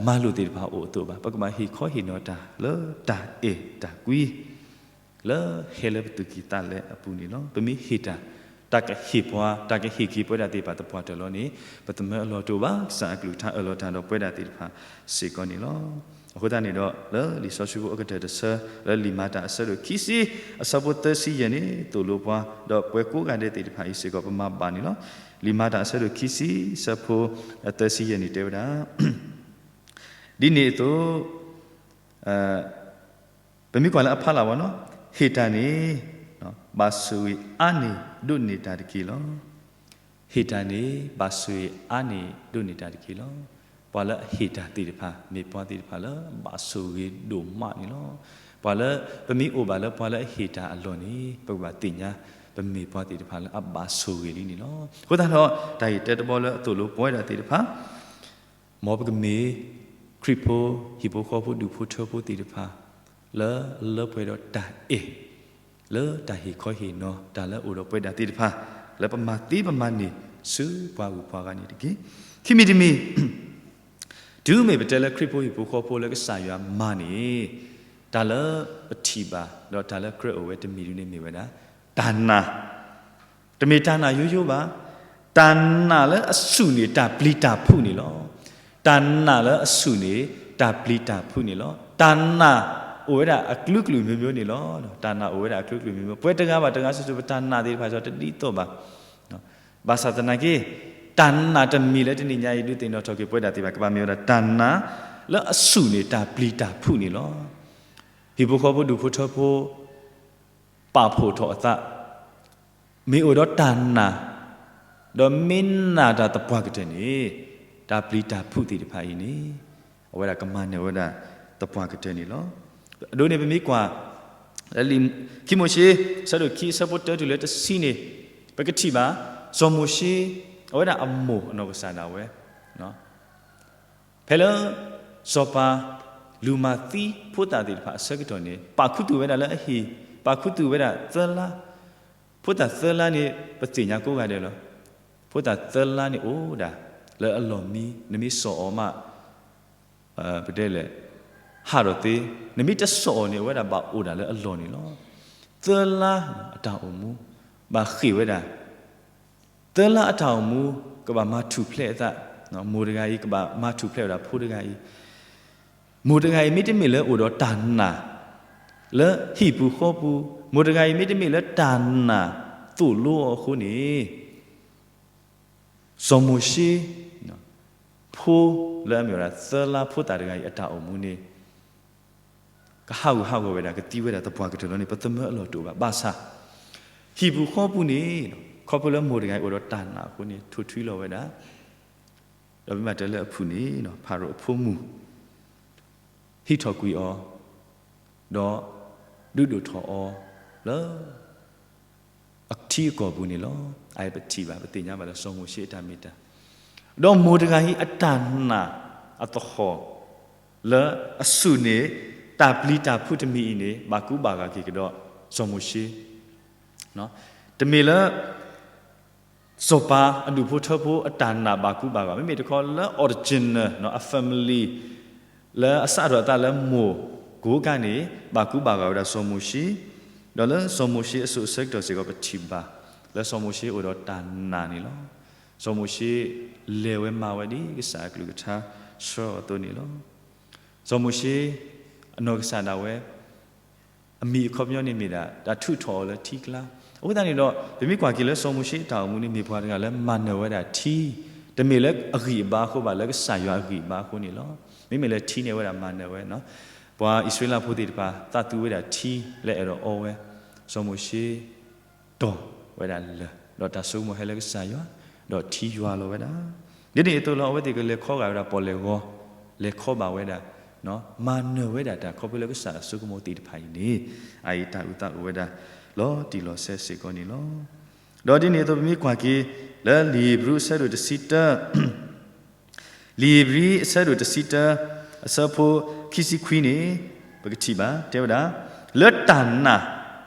မၤလိာ်သ့ၣ်တဖၣ်အိၣ်အသိးဘၣ်. ပကဘၣ်ဟ့ၣ်ခီဟ့ၣ်နီၤတၢ်လၢတၢ်အဲၣ်တၢ်ကွံ လၢဟဲလၢပသူၣ်ကံၢ်သးလဲအပူၤန့ၣ်လီၤ. ပမ့ၢ်ဟ့ၣ်တၢ်, တၢ်ကဟ့ၣ်ပှၤ, တၢ်ကဟ့ၣ်က့ၤပဝဲဒၣ်သ့ၣ်တဖၣ်သပှၢ်တၢၢ်လီၤန့ၣ် ပသမၢအလီၢ်တအိၣ်ဘၣ်. ကစၢ်အကလုၢ်ကထါအၢၣ်လီၤတၢ်ဒီးပဝဲဒၣ်သ့ၣ်တဖၣ်စ့ၢ်ကီးန့ၣ်လီၤ. အဃိသတးန့ၣ်ဒီး လၢလံာ်စီဆှံဖိအကတၢၢ်တဆၢ လၢလံာ်မၤတၢ်အဆၢဒိၣ်ခံဆံ အဆၢဖိသၢဆံယဲၢ်န့ၣ် သိၣ်လိပှၤ, ဒီးပှၤကိးဂၤဒဲးသ့ၣ်တဖၣ်အံၤစ့ၢ်ကီး ပမၤဘၣ်န့ၣ်လီၤ. လံာ်မၤတၢ်အဆၢဒိၣ်ခံဆံ အဆၢဖိသၢဆံယဲၢ်န့ၣ်တဲဝဲဒၣ် ဒ်န့ၣ်အသိး ပမ့ၢ်ကွၢ်လၢအဖီလာ်ဘၣ်နီၤ, ဟ့ၣ်တၢ်န့ၣ် ဘၣ်ဆိၣ်ဂ့ၤအါန့ၢ်ဒိးန့ၢ်တၢ်တက့ၢ်လီၤ. ဟ့ၣ်တၢ်န့ၣ် ဘၣ်ဆိၣ်ဂ့ၤအါန့ၢ်ဒိးန့ၢ်တၢ်တက့ၢ်လီၤ. ပှၤလၢအဟ့ၣ်တၢ်သ့ၣ်တဖၣ် မ့ၢ်ပှၤသ့ၣ်တဖၣ်လၢဘၣ်ဆိၣ်ဂ့ၤဒိၣ်မးန့ၣ်လီၤ. ပှၤလၢ ပမ့ၢ်အိၣ်ဘၣ်လၢပှၤလၢအဟ့ၣ်တၢ်အလီၢ်န့ၣ် ပကဘၣ်သ့ၣ်ညါ ပမ့ၢ်ပှၤသ့ၣ်တဖၣ်လၢအဘၣ်ဆိၣ်ဂ့ၤလံန့ၣ်လီၤ. အဃိသတးဒီး တၢ်အံၤတဲတဘီလၢအသိၣ်လိပဝဲဒၣ်သ့ၣ်တဖၣ် မ်ပကမ့ၢ် ခရံာ်ဖိ ဟံၣ်ဖိဃီဖိ ဒူၣ်ဖိထၢဖိသ့ၣ်တဖၣ် လၢအလၢပှဲၤဒီးတၢ်အဲၣ် လၢတၢ်ဟ့ၣ်ခီဟ့ၣ်နီၤ တၢ်လၢအအိၣ်ဒီးပဝဲဒၣ်သ့ၣ်တဖၣ် လၢပမၤသ့ပမၤန့ၢ် ဆူပှၤဂုၤပှၤဂၤန့ၣ်တက့ၢ်. ခံမံၤတမံၤ တုၤမ့ၢ်ပတဲလၢခရံာ်ဖိဟံၣ်ဖိဃီဖိလၢကစၢ်ယွၤမၤန့ၣ် တၢ်လၢပထံၣ်ဘၣ် ဒီးတၢ်လၢကြၢးအိၣ်ဝဲတမံၤဒုန့ၣ်မ့ၢ်ဝဲဒၣ် တၢ်နာ် တမ့ၢ်တၢ်နာ်ယိယိဘၣ်. တၢ်နာ်လၢအဆူၣ်န့ၣ် တၢ်ပျံၤတၢ်ဖုးန့ၣ်လီၤ. တၢ်နာ်လၢအဆူၣ်န့ၣ် တၢ်ပျံၤတၢ်ဖုးန့ၣ်လီၤ. တၢ်နာ်အိၣ်ဝဲဒၣ်အကျိၤကျိၤမျိုးမျိုးန့ၣ်လီၤ. တၢ်နာ်အိၣ်ဝဲဒၣ်အကျိၤကျိၤမျိုးမျိုး ပဝဲတဂၤဘၣ်တဂၤ စုာ်စုာ် ပတၢ်နာ်သ့ၣ်တဖၣ် တဒ်သိးဘၣ်. ဘၣ်ဆၣ်သနာ်က့ တၢ်နာ်တမံၤလၢတနံၤညါအံၤ ဒုးသ့ၣ်နီၣ်ထီၣ်က့ၤပဝဲဒၣ်သ့ၣ်တဖၣ် ကဘၣ်မ့ၢ်ဝဲဒၣ် တၢ်နာ်လၢအဆူၣ်န့ၣ် တၢ်ပျံၤတၢ်ဖုးန့ၣ်လီၤ. ဟံၣ်ဖိဃီဖိဒူၣ်ဖိထၢဖိ ပာ်ဖှိၣ်ထီၣ်အသး မ့ၢ်အိၣ်ဒီးတၢ်နာ်, ဒီးမ့ၢ်နာ်တၢ်သပှၢ်ကတၢၢ်န့ၣ် တၢ်ပျံၤတၢ်ဖုးသ့ၣ်တဖၣ်အံၤန့ၣ် အဝဲဒၣ်ကမၤနၢၤဝဲဒၣ်သပှၢ်ကတၢၢ်န့ၣ်လီၤ. အဒိန့ၣ် ပမ့ၢ်ကွၢ် လၢလံာ်ခံမိၤၡ့ အဆၢဒိၣ်ခံ အဆၢဖိတၢတုၤလၢတဆံန့ၣ် ပကထံၣ်ဘၣ် စီၤမိၤၡ့ အဝဲဒၣ်အမိၢ်အနီၢ်ကစၢ်ဒၣ်ဝဲ ဖဲလၢ စီၤပၤ လူၤမၤသံဖိသၣ်သ့ၣ်တဖၣ်အဆၢကတီၢ်န့ၣ် ပာ်ခူသူၣ်ဝဲဒၣ်လၢအဟံၣ်, ပာ်ခူသူၣ်ဝဲဒၣ်သၢလါ, ဖိသၣ်သၢလါန့ၣ် ပသ့ၣ်ညါကိးဂၤဒဲးလီၤ. ဖိသၣ်သၢလါန့ၣ်အိၣ်ဒၣ် လၢအလီၢ်မံ, နမ့ၢ်စိာ်အီၤမး ပတဲလဲၣ် ဟးထီၣ်သ့, နမ့ၢ်တစိာ်အီၤန့ၣ် အဝဲဒၣ်ဘၣ်အိၣ်ဒၣ်လၢအလီၢ်န့ၣ်လီၤ. သၢလါအတၢ်အိၣ်မူ ဘၣ်ဃ့ၢ်ဝဲဒၣ် သၢလါအတၢ်အိၣ်မူ ကဘၣ်မၤထူၣ်ဖျဲးအသး, မိၢ်တဂၤအံၤ ကဘၣ်မၤထူၣ်ဖျဲးဝဲဒၣ်ဖိတဂၤအံၤ, မိၢ်တဂၤအံၤ မ့တမ့ၢ်လၢအိၣ်ဒီးတၢ်နာ် လၢဟံၣ်ပူၤဃီပူၤ, မိၢ်တဂၤအံၤ မ့တမ့ၢ်လၢတၢ်နာ်သိၣ်လိအီၤအဃိန့ၣ် စီၤမိၤၡ့ ဖိလၢအမ့ၢ်ဝဲဒၣ်သၢလါဖိသၣ်တဂၤအံၤ အတၢ်အိၣ်မူန့ၣ် ကဟးဂူာ်ဟးဂီၤဝဲဒၣ် ကသံဝဲဒၣ်သပှၢ်ကတၢၢ်လီၤန့ၣ် ပသမၢအလီၢ်တအိၣ်ဘၣ်. ဘၣ်ဆၣ် ဟံၣ်ပူၤဃီပူၤန့ၣ် ခီဖျိလၢမိၢ်တဂၤအံၤအိၣ်ဒီးတၢ်နာ်အဃိန့ၣ် ထိၣ်ထွံလီၤဝဲဒၣ်, ဒီးမ့ၢ်ဘၣ်တဲလၢအဖုၣ်န့ၣ် ဖၤရိၤအဖိမုၣ် ဟံးထီၣ်ကွံာ်အီၤ, ဒီးဒုးဒိၣ်ထီၣ်အီၤလၢ အထံအကီၢ်ပူၤန့ၣ်လီၤ. အအံၤပထံၣ်ဘၣ် ပသ့ၣ်ညါဘၣ်လၢစီၤမိၤၡ့အတၢ်မ့ၢ်တၢ်, ဒီးမိၢ်တဂၤအံၤအတၢ်နာ်အသဟီၣ် လၢအဆူၣ်န့ၣ် တၢ်ပျံၤတၢ်ဖုးတမံၤအံၤန့ၣ် ဘၣ်ကူဘၣ်ဂာ်က့ၤကဒီးစီၤမိၤၡ့, တမ့ၢ်လၢ စီၤပၤအဒူၣ်ဖိထၢဖိအတၢ်နာ်ဘၣ်ကူဘၣ်ဂာ်, မ့မ့ၢ်တခီလၢ original အ family လၢအစးထီၣ်အသးလၢမိၢ်ကိးဂၤန့ၣ် ဘၣ်ကူဘၣ်ဂာ်ဝဲဒၣ်စီၤမိၤၡ့, ဒီးလၢစီၤမိၤၡ့အစိၤအဆၢကတီၢ်စ့ၢ်ကီး ပထံၣ်ဘၣ် လၢစီၤမိၤၡ့အိၣ်ဒီးတၢ်နာ်န့ၣ်လီၤ. စီၤမိၤၡ့လဲၤဝဲမၤဝဲဒ်ကစၢ်အကလုၢ်ကထါဆှၢအီၤအသိးန့ၣ်လီၤ. စီၤမိၤၡ့ အနီၢ်ကစၢ်ဒၣ်ဝဲ အမံၤအခီပညီန့ၣ်မ့ၢ်ဒၣ် တၢ်ထုးထီၣ်အီၤလၢထံကျါ. အဃိသတးန့ၣ်ဒီး ပမ့ၢ်ကွၢ်က့ၤလၢစီၤမိၤၡ့အတၢ်အိၣ်မူန့ၣ် မ့ၢ်ပှၤတဂၤလၢမၤနၢၤဝဲဒၣ်ထံ, တမ့ၢ်လၢအဂံၢ်အဘါအဃိဘၣ် လၢကစၢ်ယွၤအဂံၢ်အဘါအဃိန့ၣ်လီၤ. မ့မ့ၢ်လၢထံန့ၣ်ဝဲဒၣ်မၤနၢၤဝဲ, ပှၤအံၣ်စရ့လးဖိသ့ၣ်တဖၣ် သးသူဝဲဒၣ်ထံလၢအဲၣ်ဒိးအီဝဲ, စီၤမိၤၡ့ တီၢ်ဝဲဒၣ်လၢာ်, ဒီးတၢ်ဆိကမိၣ်ဟဲလၢကစၢ်ယွၤ, ဒီးထံယွၤလီၤဝဲဒၣ်. ဒ်န့ၣ်အသိးလီၤ အဝဲသ့ၣ်ကလဲၤခီဂာ်ဝဲဒၣ်ပီၣ်လဲၣ်ဂီၤ, လဲၤခီဘၣ်ဝဲဒၣ် မၤနၢၤဝဲဒၣ်တၢ်ခီဖျိလၢကစၢ်ယွၤဆိကမိၣ်သ့ၣ်တဖၣ်အံၤန့ၣ်, အအံၤတၢ်အုၣ်သးအိၣ်ဝဲဒၣ် လီၤတံၢ်လီၤဆဲးစ့ၢ်ကီးန့ၣ်လီၤ. ဒီးဒ်န့ၣ်အသိးပမ့ၢ်ကွၢ်က့ၤ လၢလံာ်ဧ့ၤဘြံၤအဆၢဒိၣ်တဆံတၢ လံာ်ဧ့ၤဘြံၤအဆၢဒိၣ်တဆံတၢ အဆၢဖိခံဆံခွံန့ၣ်, ပကထံၣ်ဘၣ် တဲဝဲဒၣ်, လၢတၢ်နာ်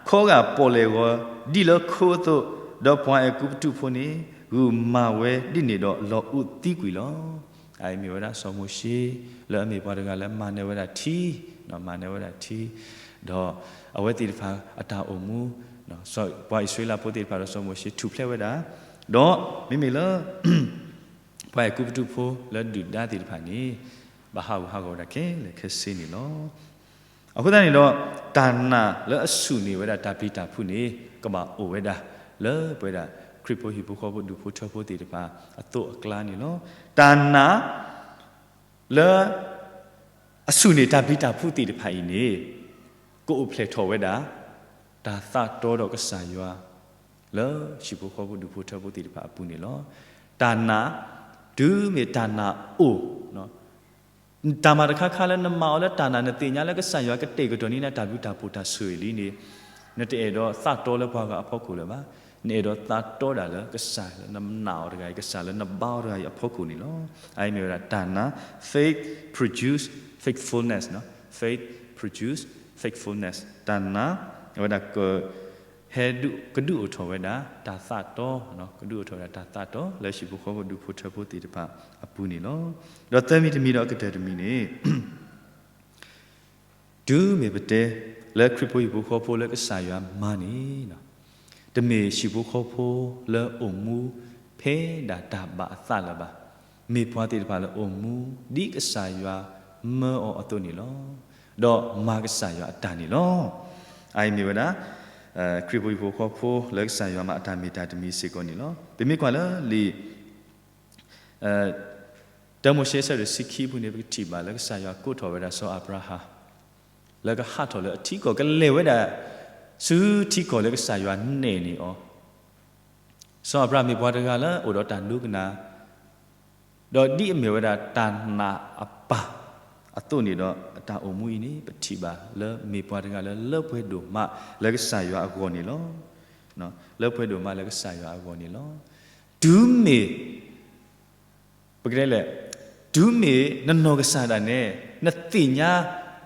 ခီဂာ်ပီၣ်လဲၣ်ဂီၤ ဒ်လၢခိအသိး, ဒီးပှၤအဲၤကူပတူးဖိန့ၣ် ဂုာ်မၤဝဲဒ်န့ၣ်ဒီးလီၤအူးသံကွံာ်လီၤ. အအံၤမ့ၢ်ဝဲဒၣ်စီၤမိၤၡ့ လၢအမ့ၢ်ပှၤတဂၤလၢမၤနၢၤဝဲဒၣ်ထံ, မၤနၢၤဝဲဒၣ်ထံ, ဒီးအဝဲသ့ၣ်တဖၣ်အတၢ်အိၣ်မူ, ပှၤအံၣ်စရ့လးဖိသ့ၣ်တဖၣ်ဒီးစီၤမိၤၡ့ထူၣ်ဖျဲးဝဲဒၣ်, ဒီးမ့မ့ၢ်လၢ ပှၤအဲၤကူပတူးဖိလၢဒုၣ်ဒါသ့ၣ်တဖၣ်န့ၣ် ဘၣ်ဟးဂူာ်ဟးဂီၤဝဲဒၣ်ခဲလၢာ်ခဲဆ့န့ၣ်လီၤ. အဃိသတးန့ၣ်ဒီး တၢ်နာ်လၢအဆူၣ်န့ၢ်ဝဲဒၣ်တၢ်ပျံၤတၢ်ဖုးန့ၣ် ကဘၣ်အိၣ်ဝဲဒၣ် လၢပဝဲဒၣ် ခရံာ်ဖိဟံၣ်ဖိဃီဖိဒူၣ်ဖိထၢဖိသ့ၣ်တဖၣ်အသိးအကျါန့ၣ်လီၤ. တၢ်နာ် လၢ အဆူၣ်န့ၢ်တၢ်ပျံၤတၢ်ဖုးသ့ၣ်တဖၣ်အံၤန့ၣ် ကအိၣ်ဖျဲၣ်ထီၣ်ဝဲဒၣ် တၢ်သးတီဒီးကစၢ်ယွၤ လၢဟံၣ်ဖိဃီဖိဒူၣ်ဖိထၢဖိသ့ၣ်တဖၣ်အပူၤန့ၣ်လီၤ. တၢ်နာ် တုၤမ့ၢ်တၢ်နာ်အိၣ် တၢ်မၤတခါခါလၢနမၤအီၤလၢတၢ်နာ် နသ့ၣ်ညါလၢကစၢ်ယွၤကတဲာ်ကတီၤန့ၢ်နၤတၢ်ဘျုးတၢ်ဖှိၣ်တၢ်ဆိၣ်ဂ့ၤလံန့ၣ်, နတအဲၣ်ဒိးသးတီလၢပှၤဂၤအဖီခိၣ်လၢၤဘၣ်. နအဲၣ်ဒိးသးတီဒၣ်လၢကစၢ်လၢနနာ်အီၤတဂၤအံၤ, ကစၢ်လၢနဘါအီၤတဂၤအံၤအဖီခိၣ်န့ၣ်လီၤ. အအံၤမ့ၢ်ဝဲဒၣ်တၢ်နာ် faith produce faithfulness, faith produce faithfulness. တၢ်နာ် အဝဲဒၣ် ဟဲဒုး ကဒုးအိၣ်ထီၣ်ဝဲဒၣ်တၢ်သးတီ, ကဒုးအိၣ်ထီၣ်ဝဲဒၣ်တၢ်သးတီ လၢဟံၣ်ဖိဃီဖိဒူၣ်ဖိထၢဖိသ့ၣ်တဖၣ်အပူၤန့ၣ်လီၤ. ဒီးသၢမံၤတမံၤဒီးအကတၢၢ်တမံၤန့ၣ် တုၤမ့ၢ်ပတဲ လၢခရံာ်ဖိဟံၣ်ဖိဃီဖိလၢကစၢ်ယွၤမၤန့ၣ် တမ့ၢ်ဟံၣ်ဖိဃီဖိလၢအိၣ်မူဖဲဒၣ်တၢ်ဘၣ်အသးလၢၤဘၣ်. မ့ၢ်ပှၤသ့ၣ်တဖၣ်လၢအိၣ်မူ ဒ်ကစၢ်ယွၤမၢအီၤအသိးန့ၣ်လီၤ. ဒီးမၤကစၢ်ယွၤအတၢ်န့ၣ်လီၤ. အအံၤမ့ၢ်ဝဲဒၣ် ခရံာ်ဖိဟံၣ်ဖိဃီဖိလၢကစၢ်ယွၤမၤအတၢ်မ့ၢ်တၢ်တမံၤစ့ၢ်ကီးန့ၣ်လီၤ. ပမ့ၢ်ကွၢ်လၢလံာ် တၢမိၤၡ့ဆၢဒိၣ်တဆံခံအပူၤန့ၣ် ပကထံၣ်ဘၣ်လၢကစၢ်ယွၤကိးထီၣ်ဝဲဒၣ်စီၤအၤဘြၤဟၣ် လၢကဟးထီၣ်လၢအထံကီၢ် ကလဲၤဝဲဒၣ် ဆူထံကီၢ်လၢကစၢ်ယွၤနဲၣ်န့ၢ်အီၤ. စီၤအၤဘြၤဟၣ်မ့ၢ်ပှၤတဂၤလၢအိၣ်ဒီးတၢ်ဒိကနၣ် ဒီးဒ်အမ့ၢ်ဝဲဒၣ်တၢ်နာ်အပၢ်အသိးန့ၣ်ဒီး အတၢ်အိၣ်မူအံၤန့ၣ် ပထံၣ်ဘၣ်လၢမ့ၢ်ပှၤတဂၤလၢလၢပှဲၤဒိၣ်မးလၢကစၢ်ယွၤအဂီၢ်န့ၣ်လီၤ. လၢပှဲၤဒိၣ်မးလၢကစၢ်ယွၤအဂီၢ်န့ၣ်လီၤ. တုၤမ့ၢ် ပကတဲလဲၣ်, တုၤမ့ၢ်နနီၢ်ကစၢ်ဒၣ်နဲ နသ့ၣ်ညါ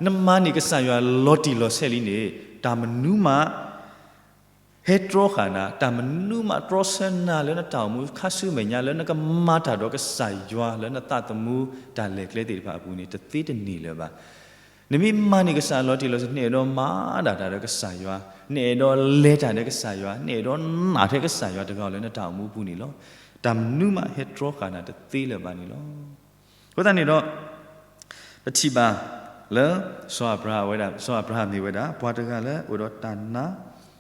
နမၤန့ၢ်ကစၢ်ယွၤလီၤတံၢ်လီၤဆဲးလံန့ၣ် တၢ်မနုၤမး ဟဲတြီဃာ်နၤ, တၢ်မနုၤမးတြီဆၢနၤလၢနတၢ်အိၣ်မူ ခါဆူမဲာ်ညါလၢနကမၤတၢ်ဒီးကစၢ်ယွၤလၢနသးသမူတၢ်လဲၤကျဲသ့ၣ်တဖၣ်အပူၤန့ၣ် တသ့တန့ၢ်လၢၤဘၣ်. နမ့ၢ်မၤန့ၢ်ကစၢ်လီၤတံၢ်လီၤဆဲး နအဲၣ်ဒိးမၤဒၣ်တၢ်ဒီးကစၢ်ယွၤ, နအဲၣ်ဒိးလဲၤတၢ်ဒီးကစၢ်ယွၤ, နအဲၣ်ဒိးနာ်ထဲကစၢ်ယွၤတဂၤလၢနတၢ်အိၣ်မူပူၤန့ၣ်လီၤ. တၢ်မနုၤမးဟဲတြီဃာ်နၤတသ့လၢၤဘၣ်န့ၣ်လီၤ. အဃိသတးန့ၣ်ဒီး ပထံၣ်ဘၣ်လၢ စီၤအၤဘြၤဟၣ်ဝဲဒၣ်, စီၤအၤဘြၤဟၣ်မ့ၢ်ဝဲဒၣ် ပှၤတဂၤလၢအိၣ်ဒီးတၢ်နာ်,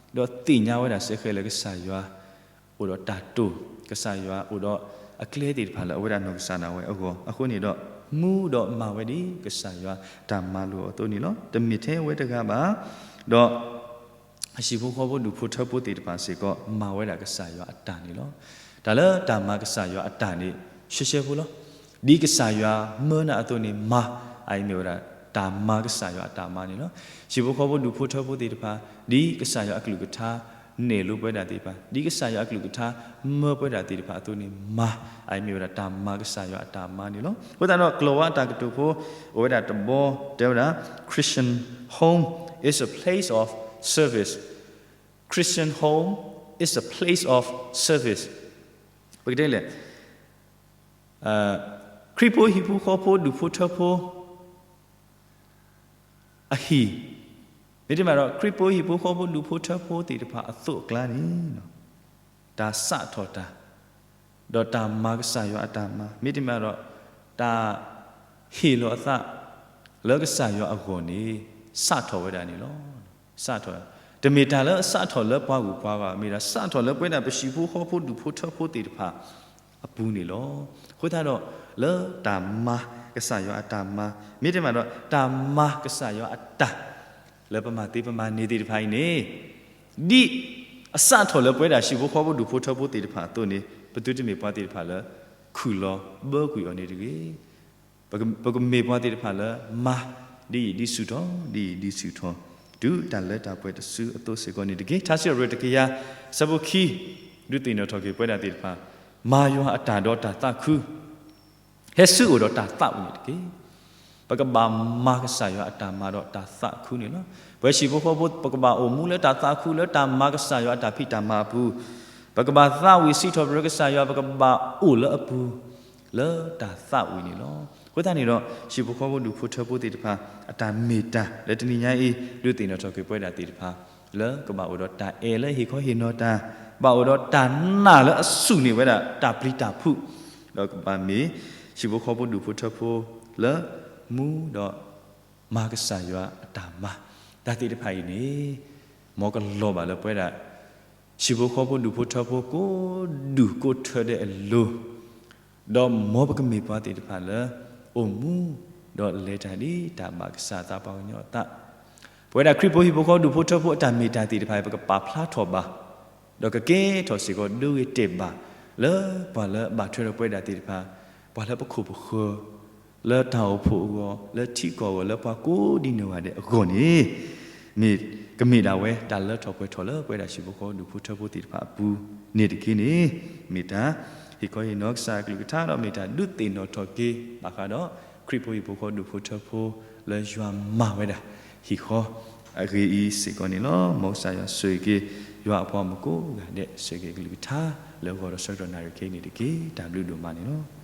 ဒီးသ့ၣ်ညါဝဲဒၣ်စ့ၢ်ကီးလၢကစၢ်ယွၤ အိၣ်ဒီးတၢ်တိာ်, ကစၢ်ယွၤအိၣ်ဒီးအကျဲသ့ၣ်တဖၣ်လၢအဝဲဒၣ်နီၢ်ကစၢ်ဒၣ်ဝဲအဂီၢ်, အဃိန့ၣ်ဒီး မူဒီးမၤဝဲဒ်ကစၢ်ယွၤတၢ်မၤလိာ်အသိးန့ၣ်လီၤ. တမ့ၢ်ထဲဝဲတဂၤဘၣ်, ဒီး အဟံၣ်ဖိဃီဖိဒူၣ်ဖိထၢဖိသ့ၣ်တဖၣ်စ့ၢ်ကီး မၤဝဲဒၣ်ကစၢ်ယွၤအတၢ်န့ၣ်လီၤ. တၢ်လၢတၢ်မၤကစၢ်ယွၤအတၢ်န့ၣ် ရှဲရှဲဖိလီၤ. ဒ်ကစၢ်ယွၤမၢနၤအသိးန့ၣ်မၤ, အအံၤမ့ၢ်ဝဲဒၣ် တၢ်မၤကစၢ်ယွၤအတၢ်မၤန့ၣ်လီၤ. ဟံၣ်ဖိဃီဖိဒူၣ်ဖိထၢဖိသ့ၣ်တဖၣ် ဒ်ကစၢ်ယွၤအကလုၢ်ကထါ နဲၣ်လိပဝဲဒၣ်သ့ၣ်တဖၣ်, ဒ်ကစၢ်ယွၤအကလုၢ်ကထါ မၢပဝဲဒၣ်သ့ၣ်တဖၣ်အသိးန့ၣ်မၤ, အအံၤမ့ၢ်ဝဲဒၣ်တၢ်မၤကစၢ်ယွၤအတၢ်မၤန့ၣ်လီၤ. အဃိသတးဒီး ကျိာ်ဝါအတၢ်ကတိၤဖိ အိၣ်ဝဲဒၣ်တဘီ တဲဝဲဒၣ် Christian home is a place of service. Christian home is a place of service. ပကတဲလဲၣ်, ခရံာ်ဖိဟံၣ်ဖိဃီဖိဒူၣ်ဖိထၢဖိ အဟံၣ်, မ့တမ့ၢ်ဒီး ခရံာ်ဖိဟံၣ်ဖိဃီဖိဒူၣ်ဖိထၢဖိသ့ၣ်တဖၣ်အသိးအကျါန့ၣ် တၢ်စးထီၣ်တၢ်, ဒီးတၢ်မၤကစၢ်ယွၤအတၢ်မၤ, မ့တမ့ၢ်ဒီး တၢ်ဟ့ၣ်လီၤအသး လၢကစၢ်ယွၤအဂီၢ်န့ၣ် စးထီၣ်ဝဲဒၣ်န့ၣ်လီၤ. စးထီၣ်, တမ့ၢ်တၢ်လၢအစးထီၣ်လၢပှၤဂုၤပှၤဂၤ, မ့ၢ်ဒၣ်စးထီၣ်လၢပဝဲဒၣ်ပဟံၣ်ဖိဃီဖိဒူၣ်ဖိထၢဖိသ့ၣ်တဖၣ် အပူၤန့ၣ်လီၤ. အဃိသတးဒီး လၢတၢ်မၤကစၢ်ယွၤအတၢ်မၤ, မ့တမ့ၢ်ဒီး တၢ်မၤကစၢ်ယွၤအတၢ် လၢပမၤသ့ပမၤန့ၢ်သ့ၣ်တဖၣ်အံၤန့ၣ်, ဒ်အစးထီၣ်လၢပဝဲဒၣ်ဟံၣ်ဖိဃီဖိဒူၣ်ဖိထၢဖိသ့ၣ်တဖၣ်အသိးန့ၣ် ပသုတမ့ၢ်ပှၤသ့ၣ်တဖၣ်လၢ ခုၣ်လီၤဘၢကွံာ်အီၤန့ၣ်တဂ့ၤ. ပကမ့ၢ်ပှၤသ့ၣ်တဖၣ်လၢမၤ ဒ်ယံာ်ဒ်ဆူၣ်ထီၣ် ဒ်ယံာ်ဒ်ဆူၣ်ထီၣ် တုၤတၢ်လၢတၢ်ပှဲၤတစုအသိးစ့ၢ်ကီးန့ၣ်တက့ၢ်. ထါစံးထီၣ်ပတြၢၤတကယၤ အဆၢဖိခံ ဒုးသ့ၣ်နီၣ်ထီၣ်က့ၤပဝဲဒၣ်သ့ၣ်တဖၣ် မၤယွၤအတၢ်ဒီးတၢ်သးခု ဟဲဆူအအိၣ်ဒီးတၢ်သးဝံၣ်န့ၣ်တက့ၢ်. ပကဘၣ်မၤကစၢ်ယွၤအတၢ်မၤဒီးတၢ်သးခုန့ၣ်လီၤ. ပဝဲဟံၣ်ဖိဃီဖိ ပကဘၣ်အိၣ်မူလၢတၢ်သးခု လၢတၢ်မၤကစၢ်ယွၤအတၢ်ဖံးတၢ်မၤအပူၤ, ပကဘၣ်သးဝံၣ်စံးထီၣ်ပတြၢၤကစၢ်ယွၤ ပကဘၣ်အိၣ်လၢအပူၤ လၢတၢ်သးဝံၣ်န့ၣ်လီၤ. အဃိသတးန့ၣ်ဒီး ဟံၣ်ဖိဃီဖိဒူၣ်ဖိထၢဖိသ့ၣ်တဖၣ် အတၢ်မ့ၢ်တၢ်လၢတနံၤညါအံၤ ဒုးသ့ၣ်နီၣ်ထီၣ်က့ၤပဝဲဒၣ်သ့ၣ်တဖၣ် လၢကဘၣ်အိၣ်ဒီးတၢ်အဲၣ်လၢဟ့ၣ်ခီဟ့ၣ်နီၤတၢ်, ဘၣ်အိၣ်ဒီးတၢ်နာ်လၢအဆူၣ်န့ၢ်ဝဲဒၣ်တၢ်ပျံၤတၢ်ဖုး, ဒီးကဘၣ်မ့ၢ် ဟံၣ်ဖိဃီဖိဒူၣ်ဖိထၢဖိလၢ မူဒီး မၤကစၢ်ယွၤအတၢ်မၤ, တၢ်သ့ၣ်တဖၣ်အံၤန့ၣ် မ်ကလီၤဘၣ်လၢပဝဲဒၣ် ဟံၣ်ဖိဃီဖိဒူၣ်ဖိထၢဖိကိးဒူၣ်ကိးထၢဒဲးအလိၤ, ဒီးမ်ပကမ့ၢ်ပှၤသ့ၣ်တဖၣ်လၢ အိၣ်မူ ဒီးလဲၤတၢ်ဒ်တၢ်ဘၣ်ကစၢ်အသးပှၤကညီအသး, ပဝဲဒၣ်ခရံာ်ဖိဟံၣ်ဖိဃီဒူၣ်ဖိထၢဖိအတၢ်မ့ၢ်တၢ်သ့ၣ်တဖၣ်အံၤ ပကပာ်ဖျါထီၣ်ဘၣ်, ဒီးကကဲထီၣ်စ့ၢ်ကီးဒိဂ့ၤတဲာ်ဘၣ် လၢပှၤလၢအဘၣ်ထွဲဒီးပဝဲဒၣ်သ့ၣ်တဖၣ်, ပှၤလၢပခိၣ်ပဃၢၤ လၢတၢ်အိၣ်ဖှိၣ်အဂီၢ် လၢထံကီၢ်အဂီၢ် လၢပှၤကိးဒံနီၢ်ဂၤဒဲးအဂီၢ်န့ၣ် မ့ၢ်ကမ့ၢ်ဒၣ်ဝဲတၢ်လၢထီၣ်ပှဲၤထီၣ်လၢပဝဲဒၣ်ဟံၣ်ဖိဃီဒူၣ်ဖိထၢဖိသ့ၣ်တဖၣ်အပူၤန့ၣ်တက့ၢ်န့ၣ်, မ့ၢ်တၢ် ဟ့ၣ်ခီဟ့ၣ်နီၤကစၢ်အကလုၢ်ကထါ ဒီးမ့ၢ်တၢ်ဒုးသ့ၣ်နီၣ်ထီၣ်က့ၤဘၣ်ဃးဒီး ခရံာ်ဖိဟံၣ်ဖိဃီဒူၣ်ဖိထၢဖိလၢယွၤမၤဝဲဒၣ် ဟံၣ်ဃီအဂ့ၢ်အံၤစ့ၢ်ကီးန့ၣ်လီၤ. မ်ကစၢ်ယွၤဆိၣ်ဂ့ၤက့ၤ ယွၤအပှၤမုၣ်ကိးဂၤဒဲး ဆိၣ်ဂ့ၤက့ၤအကလုၢ်ကထါလၢဂီၤဒီးဆၢကတီၢ်နၣ်ရံၣ်ခဲအံၤန့ၣ်တက့ၢ်. တၢ်ဘျုးဒိၣ်မးန့ၣ်လီၤ.